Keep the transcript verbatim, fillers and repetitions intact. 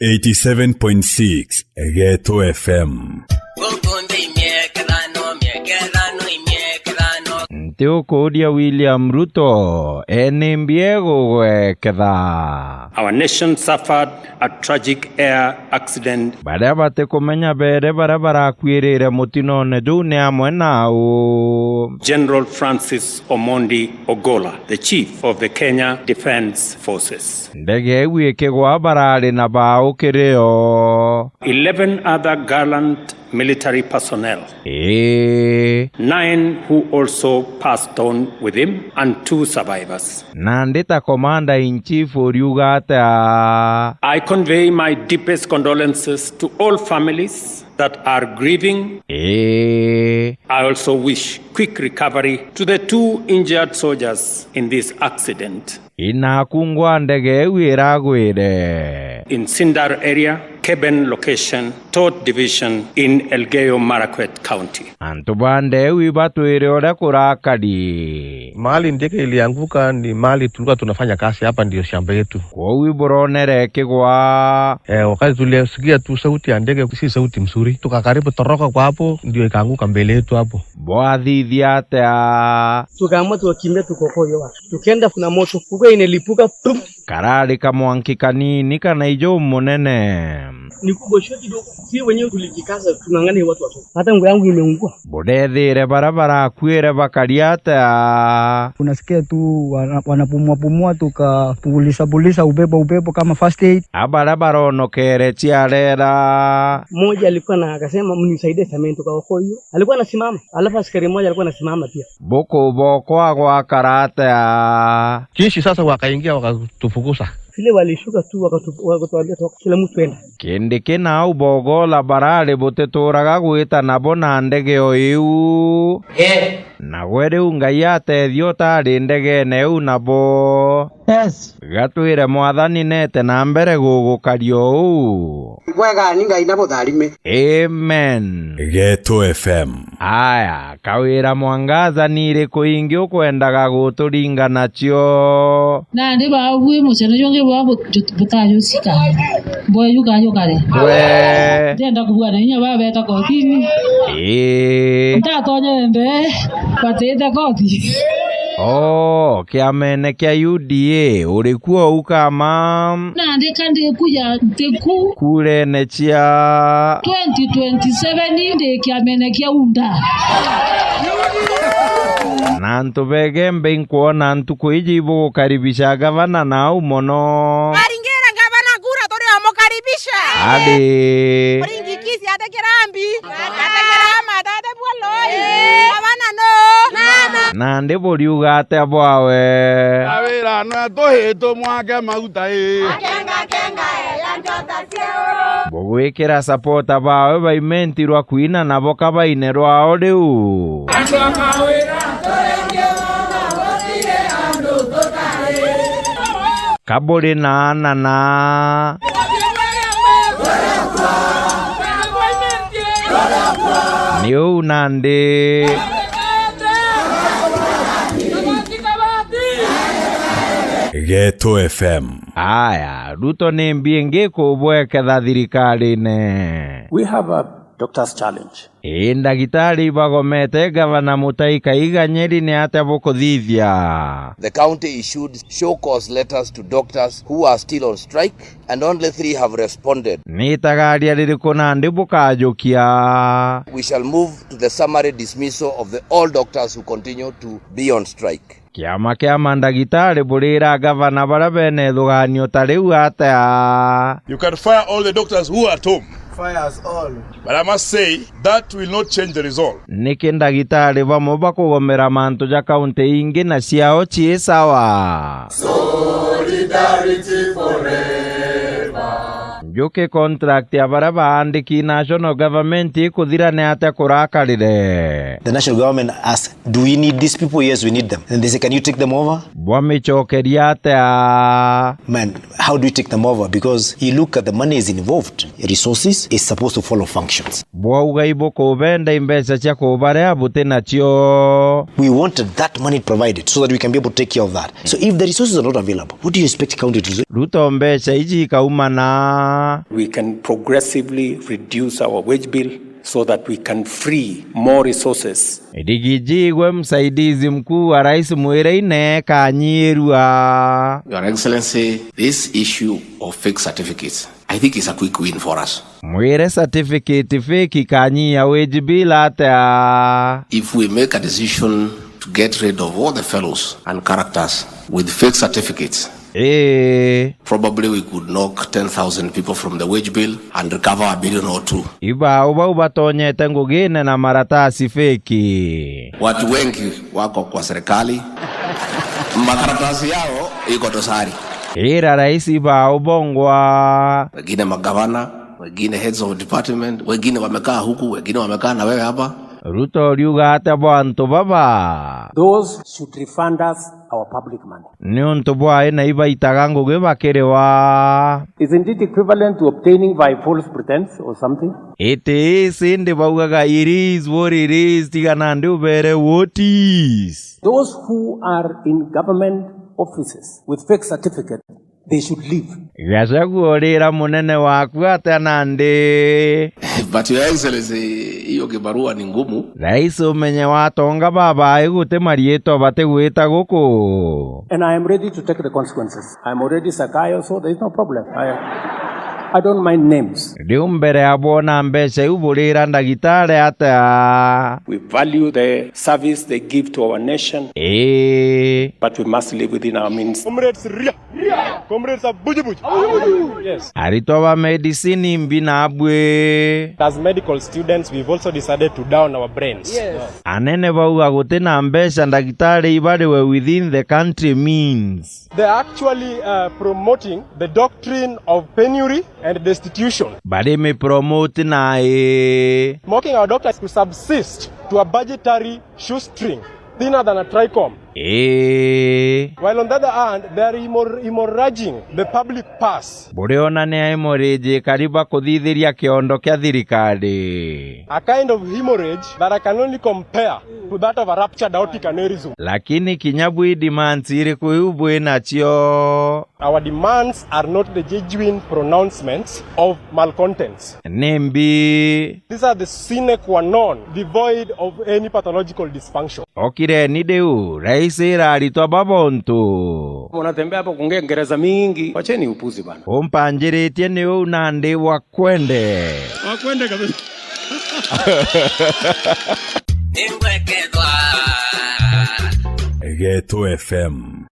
eighty-seven point six Geto F M. Nti ukuuria William Ruto, e nimbi egugweketha? Our nation suffered a tragic air accident. Baria batikumenya beere baria barakuirire mutinone juu ni amwe nau: General Francis Omondi Ogola, the chief of the Kenya Defence Forces. Ndege iu ikigwa, barari na bau kiri o? Eleven other gallant military personnel. Ii. Nine who also passed on with him and two survivors. Nandi ta Commander in Chief uriuga atia? I convey my deepest condolences to all families that are grieving. Ii. I also wish quick recovery to the two injured soldiers in this accident. Inaku ngwa ndege iu iragwire? In Sindar area, Keben location, Tot division in Elgeyo Marakwet County. Antu ba ndeu ibatwire uria kurakari. Mahali ndege ilianguka ni mahali tulikuwa tunafanya kazi, hapa ndio shamba yetu. Kwou iburonere ikigwa? Eh, wakati tulisikia tu sauti ya ndege, si sauti mzuri, tukakaribu toroka kwa hapo, ndio ikaanguka mbele yetu hapo. Bwathithia atia? Tukaamua tukakimbia, tukokoa hiyo watu. Tukienda, kuna moto kubwa inalipuka, pum! Karari kamwanki kanini kana iju munene? Ni kubwa, sio kidogo. Si wenyewe tulijikaza, tung'ang'ane watu watoke. Hata nguo yangu imeungua. Burethire baria barakuire bakari atia? Unasikia tu wana-, wanapumua pumua, tukapuliza puliza upepo upepo kama first aid. A baria baronokere ciarera? Mmoja alikuwa na, akasema, "Mnisaidie cement," tukaokoa hiyo. Alikuwa anasimama, alafu askari mmoja alikuwa anasimama pia. Buku bokwa gwakara atia? Jeshi sasa wakaingia, wakatufukuza. Vile walishuka tu, wakatu-, wakatuambia toka, kila mtu enda. Kindi kina au bogola barari butituraga gwita nabo na ndege o iu. Eh. Nagwe riu Ngai atethia utari ndegene iu nabo. Yes. Gatwire Mwathani nete na mbere gugukaria uu. Bwega ni Ngai na butharime. Amen. Geto F M. Aya, kawira mwangaza ni iriku ingi ukwendaga guturinga nacio? Nandi baabui mucene jungi bwa bu-, ju-, butajucika. Bweju kaju kari. Bwe. Ndienda kubua na inya babeta kotini. Ii. Ntatonyere mbee, batite koti. Oh, kiamene kia U D A, uri kuo u kama? Nandi ka ndi kuja ntiku. Kurene cia twenty twenty-seven ndi kiamene kia UDA. Na antu begembe inkwona ntuku iji ibugukaribisha gavana nau mono. Baringira gavana kura, turi omukaribisha. Adi. Muringi kisi ate kirambi. Ate kirama, ate bwaloi. Gavana no. Nandi buriuga atia bwawe? Awira no tuhitu mwake mauta ii. Akenga, kenga, e, ya njota. Bugwikira sapota bawe baimentirwa kwina nabo kabaine rwao riu. Kaburi na ana na. Ni uu nandi. Geto F M. Aya, Ruto ni mbi ingi kubweketha thirikarine? We have a doctor's challenge. Ii, ndagitari ibagomete, gavana Mutahi Kahiga Nyeri ni atia bukuthithia? The county issued show cause letters to doctors who are still on strike, and only three have responded. Ni itagaria ririku nandi bukajukia? We shall move to the summary dismissal of the all doctors who continue to be on strike. Kiama kia mandagitari burira gavana baria bena ithuganio ta riu atia? You can fire all the doctors who are at home. Fire us all. But I must say, that will not change the result. Niki ndagitari bamwe bakugomera mantu ja kaunti ingi na ciao cii sawa? Solidarity forever. Njuki contract ya baria baandiki national government ikuthira ni atia kurakarire? The national government asks, "Do we need these people?" "Yes, we need them." And they say, "Can you take them over?" Bwamicokeria atia? Man, how do we take them over? Because you look at the money is involved. Resources is supposed to follow functions. Bwauga ibukubenda imbeca cia kubaria buti nacio. We wanted that money provided so that we can be able to take care of that. So if the resources are not available, what do you expect county to do? Ruto mbeca iji ikauma na? We can progressively reduce our wage bill so that we can free more resources. Digiji gwe msaidizi mkuu wa rais mwire ine kanyirua. Your Excellency, this issue of fake certificates, I think it's a quick win for us. Mwire certificate fake kanyia wage bill atia? If we make a decision to get rid of all the fellows and characters with fake certificates, Ee. Probably we could knock ten thousand people from the wage bill and recover a billion or two. Ibau bau batonyete ngugine na maratasi feki. Watu wengi wako kwa serikali. Makaratasi yao iko dosari. Ira rais ibau bongwa. Wengine magavana, wengine heads of department, wengine wamekaa huku, wengine wamekaa na wewe hapa. Ruto riuga atia bo antu baba? Those should refund us our public money. Niuntu bwa ina ibaitaga ngugi bakiriwa. Isn't it equivalent to obtaining by false pretense or something? It is, indi baugaga it is what it is, tiga nandi ubere what is. Those who are in government offices with fake certificate, they should leave. Gachagua urira munene waku atia nandi? But Your Excellency, hiyo kibarua ni ngumu. Rais, umenye watonga babai guti mariitwa batigwita guku. And I am ready to take the consequences. I am already Zakayo, so there is no problem. I, I don't mind names. Riu mbere ya bwona mbeca iu burira ndagitari atia? We value the service they give to our nation, Ii. But we must live within our means. Comrades Ria! Comrades Abujubuju! Yes. Aritwa ba medicine mbi nabwi. As medical students, we've also decided to down our brains. Yes. Anene bauga guti na mbeca ndagitari ibariwe within the country means. They're actually, uh, promoting the doctrine of penury and destitution. Bari mi promote na ii. Mocking our doctors to subsist to a budgetary shoestring thinner than a trichome. Ii. While on the other hand, they are hemorr-, hemorrhaging the public purse. Buriona ni hemorrhage kari bakuthithiria kiondo kia thirikari. A kind of hemorrhage that I can only compare to that of a ruptured aortic aneurysm. Lakini kinya bwi demands iriku iu bwi nacio? Our demands are not the jejune pronouncements of malcontents. Nimbi? These are the sine qua non, devoid of any pathological dysfunction. Okireni riu, rais ira aritwa baba untu. Mnatembea hapo kuongea Kiingereza mingi, wacheni upuzi bana. Umpanjiritie ni uu nandi wakwende. Wakwende kabisa. Geto F M.